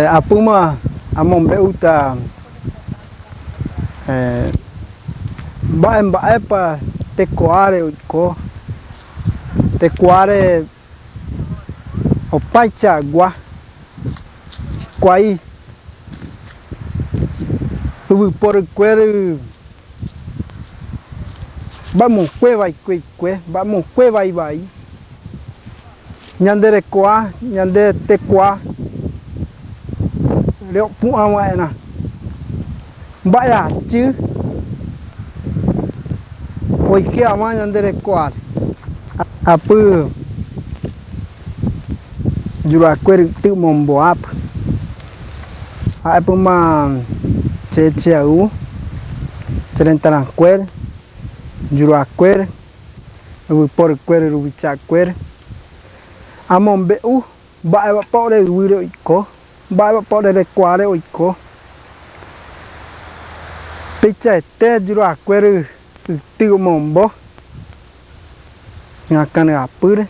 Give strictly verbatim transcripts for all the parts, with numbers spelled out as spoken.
Apyma amombe'u ta, eh, mba'e mba'épa tekoare oiko, tekoare opaichagua, kuai, yvypór kuéri, mba'e mokue vaikue ikue, mba'e mokue vaivai. Ñande rekoa, ñande tekoa re'opu'ã wae'ã. Mba'e achɨ oike awa ñande rekoare. Apy, yurakuéri ytɨ mombo apy. A'epyma che, che aú, che rentarakuéri, yurakuéri, yvypór kuéri, ruvicha kuéri. Amombe'u mba'épa ore yvɨre oiko, mba'épa ore rekoare oiko. Peichaete yurakuéri ytɨ mombo ñakãnɨ apýre.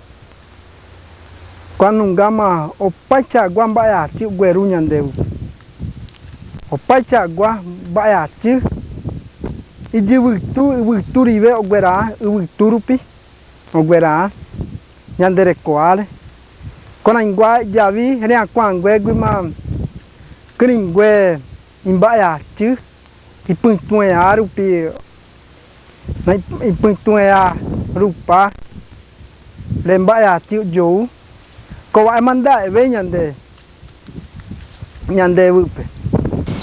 Kuanungáma opaichagua mba'e achɨ ogueru ñandéve. Opaichagua mba'e achɨ. Iyvytu, yvytu rire oguera, yvytu rupi oguera ñande rekoare. Konaingua javi, rekuaranguéguima kɨriingue imba'e achɨ, ipytu'ẽa rupi, na ip-, ipytu'ẽa rupa, re mba'e achɨ oyou, ko wa'e manda'eve ñande, ñande yvɨpe.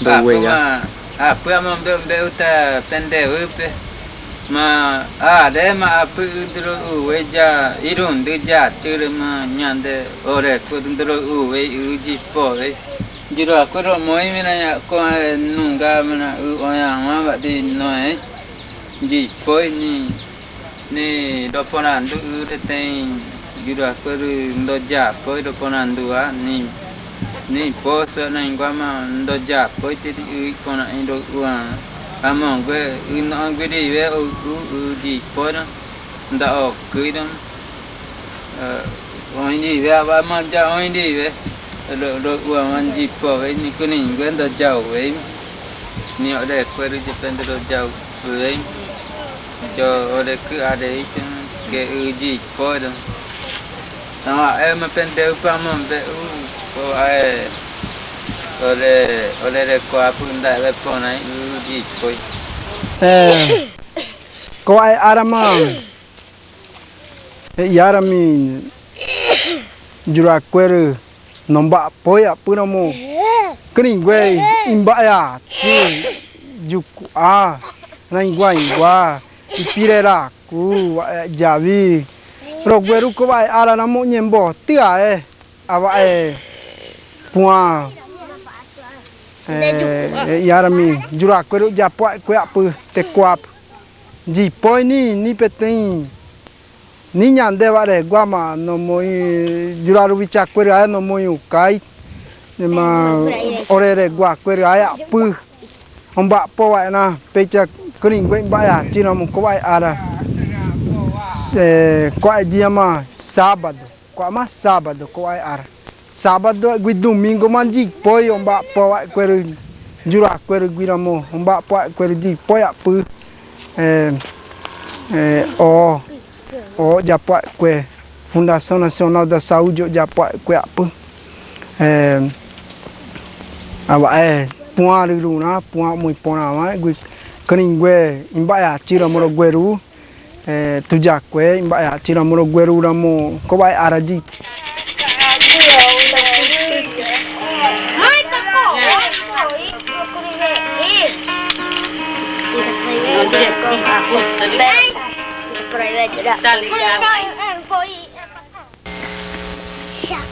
Apyma, apy amombe'u ta pende yvɨpe. Ma, arema apy ɨ nduruguei ya, irundɨ yachɨrema ñande, ore ku nduruguei ɨ yipove. Yurakuéri omoĩ mina ña ko, eh, nunga mina ɨ oĩ awa wadi noe. Yipoi ni, ni roporandu ɨ retei, yurakuéri ndoyapoi roporandu a, ni, ni poso naingua ma ndoyapoi tiri ɨ iporã iro ua. Amongue ɨ no'õgui rire ou ɨ, ɨ yipoi ra, nda okɨi ra. Eh, oĩ rire, awa ma ya oĩ rire, ro, ro, ua ma yipove, ni kɨriingue ndoyauve, ni orekuéri yepende royauve, yo ore kɨ are ite, ke ɨ yipoi ra. Awa, eh, ma pende ypa amombe'u, ko ae, ore, ore rekoa apy nda'e porã ɨ yipoi. Eh, ko ae arama. E'i arami yurakuéri nomba'apói apy ramo kɨriingue imba'e achɨ, yuku'a, nainguaingua, ipire raku, wa'e javi. Rogueru ko wa'e ara ramo ñembotɨ ae, awa'e puã. Eh, e'i arami yurakuéri oyapo a'ekue apy tekoapy. Yipoi ni, ni peteĩ, ni ñande wa'ereguáma nomoĩ, yura ruvichakuéri ae nomoĩ ukai, ma orereguakuéri ae apy. Omba'apo wa'e na, péicha kɨriingue imba'e achɨ ramo ko wa'e ara. Eh, ko wa'e día ma sábado. Kua'a ma sábado, ko wa'e ara. Sábado gui, domingo ma yipoi, omba'apo wa'ekuéri, yurakuérigui ramo, omba'apo wa'ekuéri yipoi apy, eh, eh, o, o, oyapo wa'ekue, Fundação Nacional da Saúde oyapo wa'ekue apy. Eh, awa'e puã ruru na, puã omoĩ porã wa'e, gui, kɨriingue imba'e achɨ ramo rogueru. Eh, tujakué, imba'e achɨ ramo rogueru ramo, ko wa'e ara yi.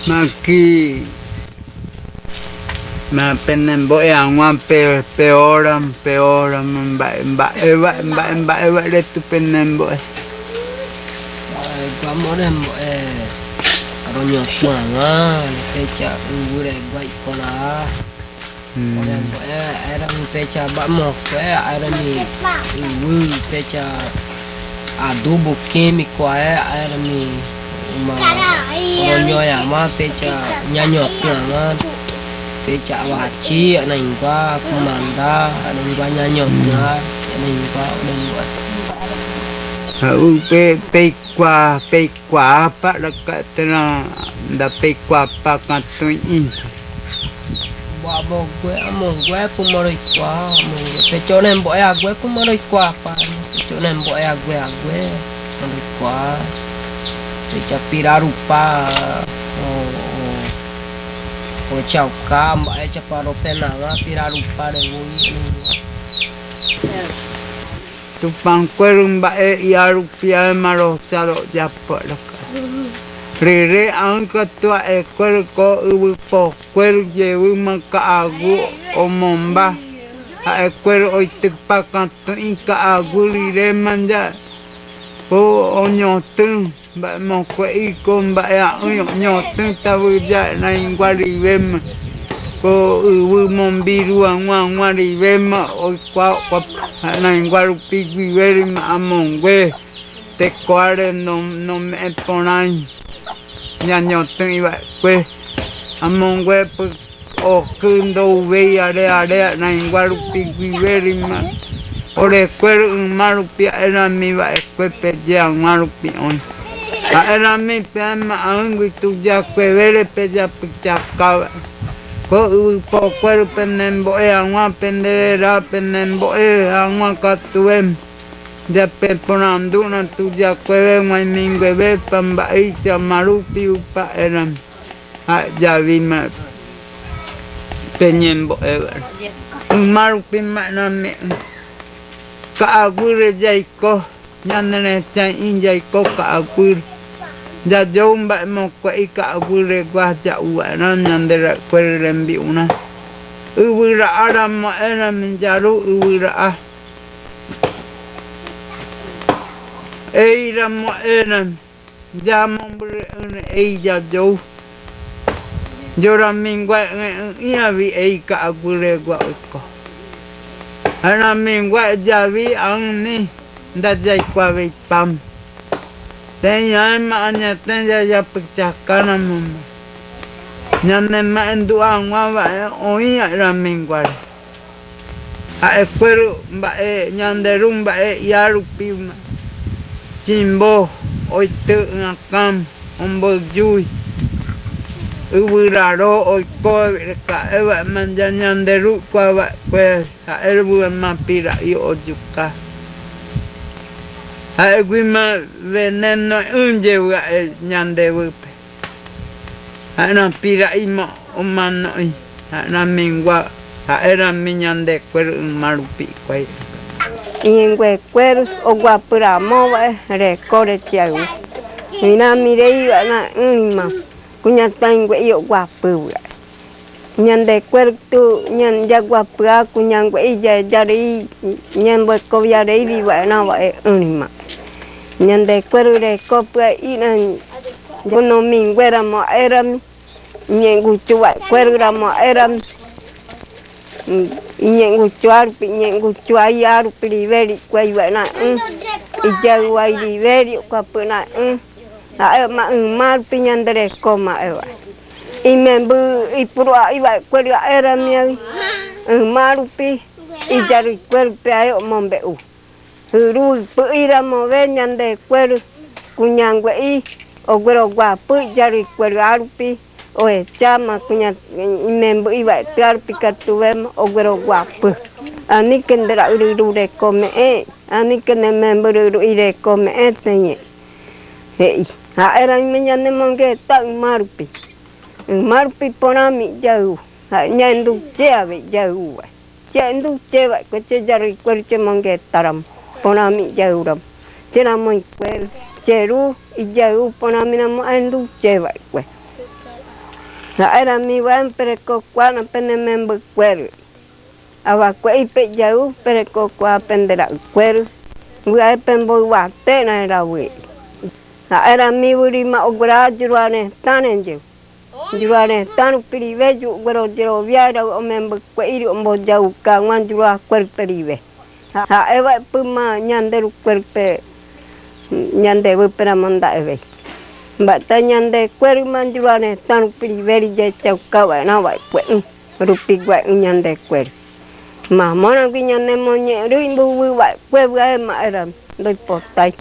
Maki ma penembo'e aguã pe, pe ora, pe ora, mba'e, mba'e, mba'e, mba'e, mba'e, mba'e retu penembo'e. Aegua morembo'e, aroñotũ aguã, péicha yvy regua iporã. Mm. Morembo'e, aerami péicha mba'e mokõi, aerami yvy péicha adubo químico ae, aerami uma oroñoe aguã, péicha ñañotũ aguã. Pe cha'awachi, anaingua kumanda, anaingua ñañotɨa, anaingua, anaingua. Ha'u pe, pe ikua, pe ikua apa' daka tena, nda pe ikua apa' katu'i. Bua bogue, amongue, pumoro ikua, amongue. Pe chone mbo'e ague, pumoro ikua apa'. Pe chone mbo'e ague, ague, pumoro ikua. Pe chapira rupa, o, o. O chauka, mba'e chaparro pe nava, pira rupa de woi. Tupã Kuéru mba'e iyarupi ae ma rocha ro'o yapo roka. Rere aɨ katu ha'e Kuéru ko yvy po Kuéru yevy ma ka'agu omomba. Ha'e Kuéru oitɨ pa katu'i ka'agu rire ma ya. Ko oñotɨ. Mba'e mokue'i ko mba'e aɨ oñotɨ tavɨ ya naingua rive ma. Ko yvy mombiru agua agua rive ma oikuakuaa naingua rupi guive ri ma amongue. Tekoare no, nome'ẽ porãi. Ñañotɨ iva'ekue. Amongue py okɨ ndouvei are are naingua rupi guive ri ma. Ore Kuéru ɨma rupi ha'e rami va'ekue peye agua rupi oĩ. Ha'e rami pe ae ma aɨngui tuja kuevére pe japɨchaka va'e. Ko yvy po Kuéru pene mbo'e agua, pende rera, pene mbo'e agua katuve. Yape porandu na tuja kueve, guaimíngueve pa mba'e ichama rupi upa ha'e rami. Ha'e yavi ma peñembo'e va'erã. Ɨma rupi ma name'ẽ. Ka'aguy re yaiko, ñane rechãi yaiko ka'aguy re. Yayou mba'e mokue'i ka'aguy regua ya'u va'erã ñande ra'ykuéri rembi'urã. Yvy ra'a ramo ha'e rami yaru yvy ra'a. Ei ramo ha'e rami. Yamombɨrɨ'ỹre ei yayou. Yoramingua e'ỹ'i avi ei ka'aguy regua oiko. Ha'e ramingua yavi aɨni nda yaikuaveipáma. Teĩ ae ma añetẽ yayapɨchaka ramo ma. Ñane ma endu'a agua va'e oĩ ha'e ramingua re. Ha'e Kuéru mba'e, ñande ru mba'e iyarupi ma. Chimbo, oitɨ ĩakãma, omboyúi. Yvy raro oiko, reka'e va'e ma ya ñande ru ikua va'ekue, ha'e ru ma pira'i ojuka. Ha'e gui ma veneno e'ỹ yeu'u ha'e ñande yvýpe. Ha'e ramo pira'i ma omano'i, ha'e ramingua, ha'e rami ñande Kuéru ɨma rupi ikuai. Iñe'ẽngue Kuéru oguapy ramo va'e reko re che aɨu. Rami rei va'e ra'ỹrima, kuñataingue'i oguapy va'e. Ñande Kuéru tu ñan yaguapya kuñangue'i ya, yarei ñemboekovia rei ri va'erã va'e ĩrima. Ñande Kuéru reko pya'e ĩra, ñanomingua ramo ha'e rami, iñe'ẽnguchu va'e Kuéru ramo ha'e rami, iñe'ẽnguchua rupi, iñe'ẽnguchua ia rupi rive ri ikuai va'e ra'ỹ, ijayu ai rive ri okuapy ra'ỹ. Ha'e ma ɨma rupi ñande reko ma'e va'e. Imembɨ ipuru'a'i va'e Kuéru ha'e rami avi. Ɨma rupi, iyarui Kuérupi ae omombe'u. Juru ipy'i ramove ñande Kuéru, kuñangue'i, ogueroguapy iyarui Kuéru arupi, oecha ma kuña, imembɨ iva'etɨa rupi katuve ma ogueroguapy. Aníke ndera'yruyru reko me'ẽ, aníke nemembɨruyru ireko me'ẽ teĩe. He'i, ha'e rami ñanemongeta ɨma rupi. Ɨma rupi porãmi ijayu, ha'e ñaenduche ave ijayu va'e. Che enduche va'ekue, che yarui Kuéru chemongetaramo, porãmi ijayu ramo. Che ramoĩ Kuéru, che ru ijayu porãmi ramo aenduche va'ekue. Ha'e rami va'e perekokuaa na pene membɨ Kuéru. Avakue'i pe ijayu, perekokuaa pende ra'y Kuéru, vy'a pemboyvate na eravy. Ha'e rami vyrima oguera juruarẽtã reyeu. Juruarẽtã rupi rive, yu oguerojerovia, era'y omembɨ kue'i ri omboja'uka agua juruakuérupe rive. Ha'e va'epy ma ñande ru Kuérupe, ñande yvýpe ramo nda'evéi. Mba'eta ñande Kuéru ma juruarẽtã rupi rive ri jahechauka va'erã va'ekue'ỹ. rupi guai'ü̃ ñanderekoerü. Mamoragui ña ne moñe'ẽrüi buwüwa kue, wüaema a'era ndoi potai.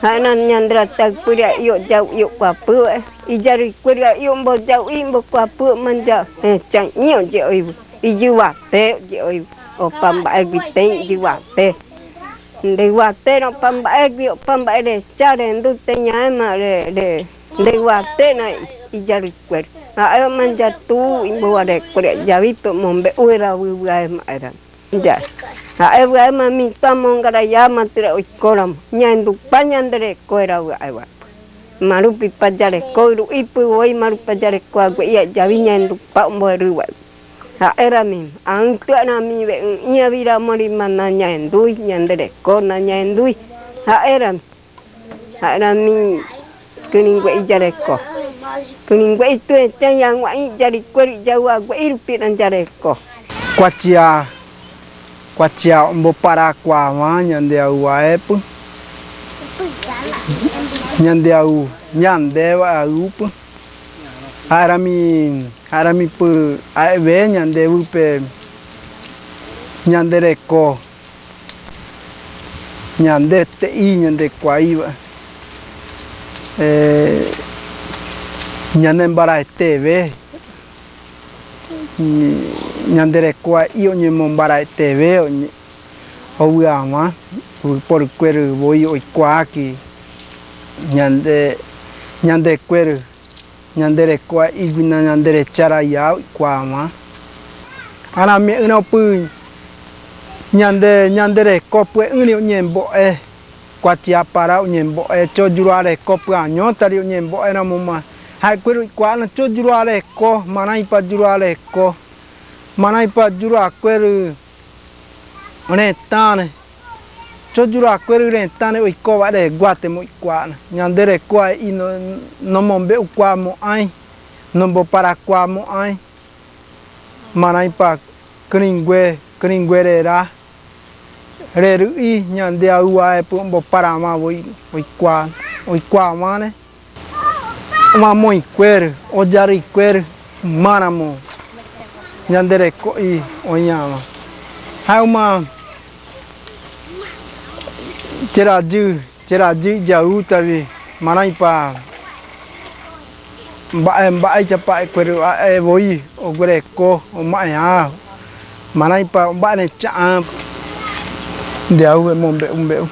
Ja'ena ñanderataipüriai'o yau'iyu'kuapüwa, iyarüikuerüai'o mbo yau'iyu'kuapüwa, maya echai'ĩo ye'oiwa, iyuwatéo ye'oiwa, opa mba'égui teĩ iyuwaté. Ndeiwaténa opa mba'égui, opa mba'e recha, rendu teĩ aema re, re, ndeiwaténa iyarüikuerü. Ja'éwa maya tu'u ibowarekora'i, ya wi pemombe'u erawü, wüaema a'era. Ya, ja'e wüaema mitoma ongaraiama türa oikóramu, ñaendupá ñanderekoerü wüaewapü. Marupipa yarekói ru'ipü woi, marupipa yarekói awe'iya, ya wi ñaendupá ombo'erüwa. Ja'éramima, aü̃tüarami we'ü'ĩabira, amorima nañaendui, ñandereko nañaendui. Ja'érami, ja'érami, kürĩngue'i yareko. Kürĩngue'i tuechain, yau'wa'ĩi yarüikuerü, yau'wague'i rupi na yareko. Kuatia, kuatia ombopara kuawa ñande aüwaepü, ñande aü, ñande aüpü. Ja'érami, ja'éramipü a'ewe ñande wüpe, ñandereko, ñande te'i, ñande kuaiwa, e, ñanembaraetewe, ñanderekoai'o ñemombaraetewe, oñe, owyama, wyporükuerü woi oikuaaki, ñande, ñandekuerü, ñanderekoai'iguina, ñanderecharai oikuawa. Arami'üna opü, ñande, ñanderekopüe'ü̃ri oñembo'e, kuatia para oñembo'e, cho yuruarekopüañotari oñembo'e, ramoma ja'ekuerü oikuawa na, cho yuruareko, maraĩpa yuruareko, maraĩpa yuruakuerü retãre, cho yuruakuerü retãre oikowa'areguatema oikuawa na. Ñanderekoai'i no, nomombe'ukuamo'ãi, nomboparakuamo'ãi, maraĩpa kürĩngue, kürĩnguerera, rerü'i ñande aüwaepü omboparama woi, oikua, oikuaware. Omamoĩkuerü, oyarüikuerü, máramo ñandereko'i oĩama. Ja'e uma cherayü, cherayü yaü tawi, maraĩpa mba'e, mba'eichapa a'ekuerü a'e woi oguereko, oma'ẽa, maraĩpa omba'erecha'ã. Nde aü emombe'u mbe'u.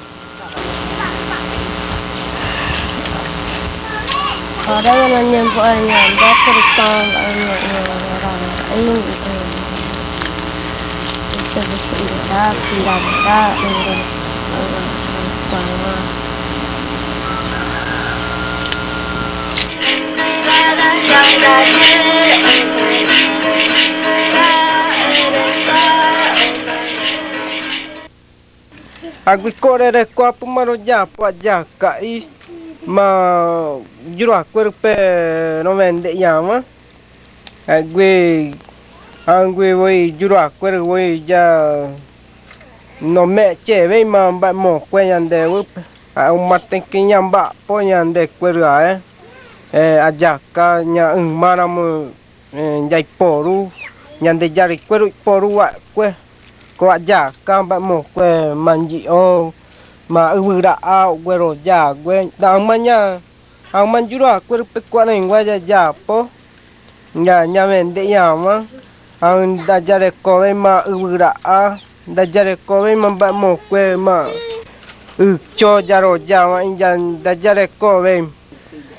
Agui ko'rere kuapü ma royapo ayaka'i, ma yuruakuerü pe rowende'ĩama. Agui, agui woi yuruakuerü woi ya nome'e cheweima mba'e mokue ñande wüpe. Aüma teke ñamba'apo ñandekuerü ae, e, ayaka ñaü̃maramu, e, yaiporu, ñande yarüikuerü iporu wa'ekue. Ko ayaka mba'e mokue, ma nyi'o, ma üwüra'a, ogueroyague. Aüma ña, aüma yuruakuerü pe kua'rüingua yayapo. Ya, ñawende'ĩama, aü̃, ndayarekoweima üwüra'a, ndayarekoweima mba'e mokue, ma ücho yaroyawaĩ, ya, ndayarekoweima.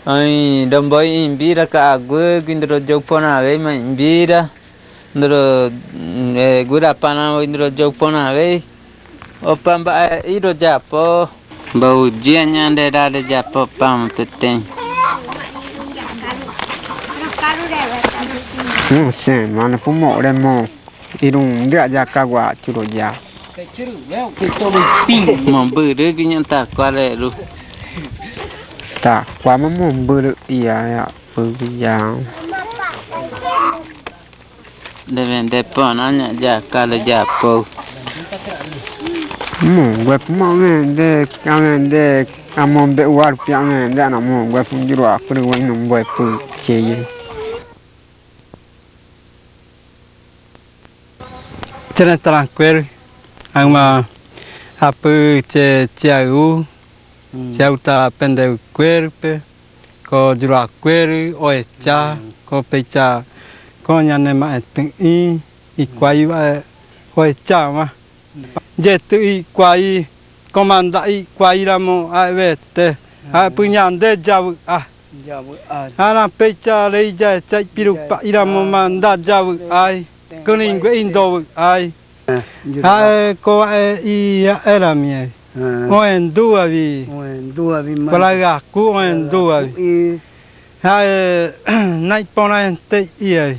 Aü̃, rombo'i ĩmbira ka'agügui, nduro youporaweima ĩmbira, nduro, e, gurapara woi nduro youporaweima. Opa mba'e iroyapo. Mbouyu'a ñanderáre yapo pama peteĩ. Hũ, semana pumo'remo irundü ayaka guachu roya. Mombürügüña takuareru. Takuama mombürügüña ya pügüya. Rewende pona ña ya ka re ya pou. Monguepu mawende, awende, amombe'u waru pia wende, ana monguepu ngiru akurü wai nomboepu cheye. Chenetalan Kuerü, auma apü che, che au, che au ta pendeu Kuerü pe, ko yura Kuerü, oecha, ko peicha, ko ñane ma'etü'i, ikuai wa'e, oecha ma. Yetü ikuai, ko manda ikuai ramo a'e wete, a'epü ñande yawü'a. Aran peicha rei yaecha ipirupa'iramo manda yawü'ai, küningüe'i ndowü'ai. A'e ko wa'e i a'erami, oendu awi. Waraü aku oendu awi. A'e nai pona ente i awi.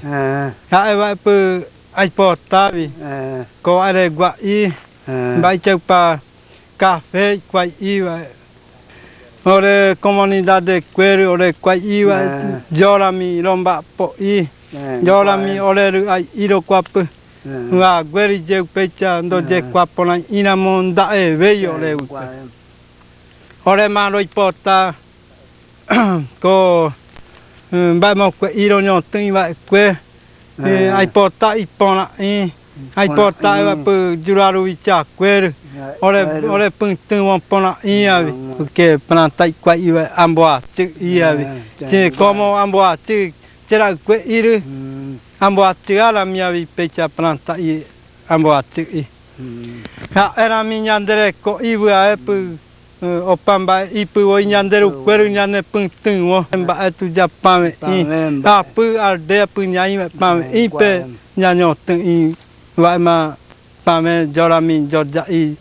A'e wa'epü aipota awi. Ko wa'ere gua'i, baichaupa kafe ikuai'i wa'e. Ore komunidade Kuerü ore kuai'i wa'e, yorami romba'a po'i. Yorami ore rü'ai'i rokuapü. Wagweri yeu peicha ndoyekuaponai'iramo nda'ewei ore upe. Ore ma roipota ko, mm, mba'e mokue'i roñotü'i wa'ekue, eh, aipota ipona'i, aipota wa'epü yuraruwicha Kuerü, ore, ore pütüwa opona'i awi, ke planta ikuai'i wa'e amboachü'i awi. Che como amboachü, chera'ükue'irü, amboachü arami awi peicha planta i amboachü'i. Ja'erami ñandereko'i wüaepü, eh, opa mba'e ipü woi ñanderukuerü ñane pütüwa, mba'e tuya pawe'i. Apü aldea pü ña'i wa'e pawe'i pe ñañotü'i wa'e ma pawe yorami yoya'i,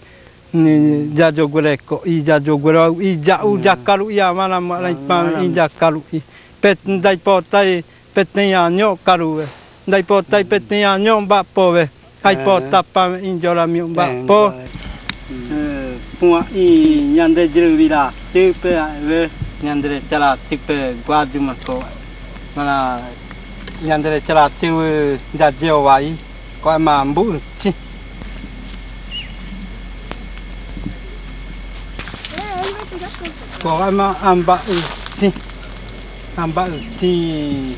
ni, yayoguereko'i, yayogueroau'i, ya'u yakaru'i, awana mu'ara ipawe'i yakaru'i. Pe ndaipotai, Petüin año' karuwe. Ndaipotai petüin año' mba'powe. Aipota pawe'i yorami mba'po. Pua'i ñande yiribiraachü pe a'ewe. Ñande recharachü pe guayumako. Mana ñande recharachü wi yayeowai. Ko ema mbu'uchi. Ko ema amba'uchi. Amba'uchi.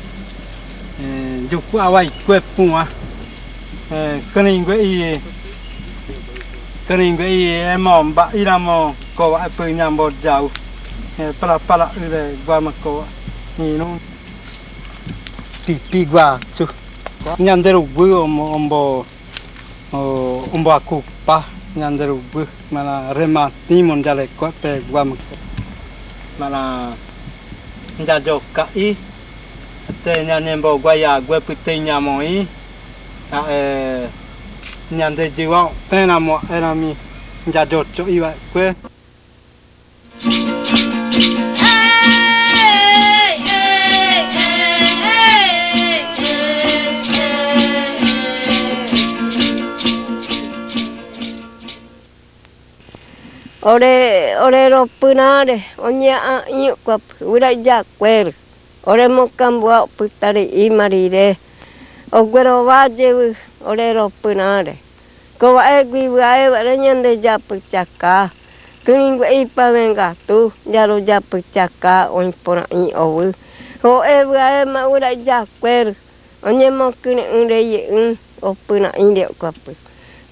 Eh, yuku awai kuepua. Eh, küningüe'i. Küningüe'i emo mba'iramo ko wa'epü ñamboyau. Eh, para para ire guama ko ni nu. Pipi guachu. Ñanderuguy ombo, ombo, ombo akupa, ñanderuguy, mana rematimo yarekoa pe guamako. Mana yayoka'i, te ñañemboguai aguepüte ñamoi, a, eh, ñande yiwa operamo erami yayocho'i wa'ekue. Ore, ore ropüna re, oñe'a'i okuapü, würa yakuerü. Ore mokanbu'a opütare i marire. Oguero wayewü, ore ropüna re. Ko wa'egui wüae wa'ere ñande yapüchaka. Küningüe'i pawe gatu, yaro yapüchaka oipora'i owü. O'e wüae ma würa yakuerü. Oñemoküne'ü re iyeu'ü, opüna'i re okuapü.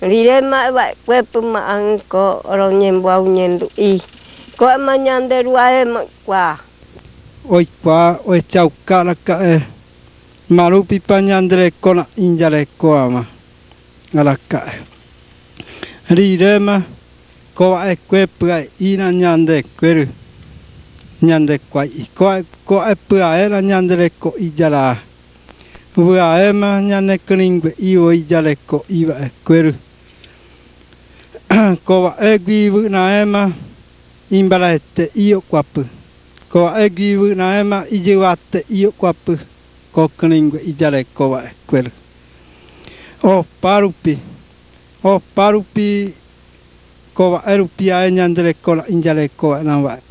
Rirema wa'ekuepü ma'aüko, oro ñembuau ñendu'i. Ko ema ñande ruae ma oikua. Oikua, oechauka araka'e. Marupipa ñanderekora'i yarekoa ma. Araka'e. Rirema, ko wa'ekue pya'e'ira ñande kuerü, ñande kuai'i. Ko wa'e, ko wa'e pya'e'ra ñandereko'i yara. Wüaema ñane küningüe'i woi yareko'i wa'ekuerü. Ko wa'egui wü'naema imbaraete'i okuapü. Ko wa'egui wü'naema iyuwate'i okuapü. Ko küningüe'i yareko wa'ekuerü. Oparupi, oparupi ko wa'erupi ae ñanderekora'i yarekoa na wa'e.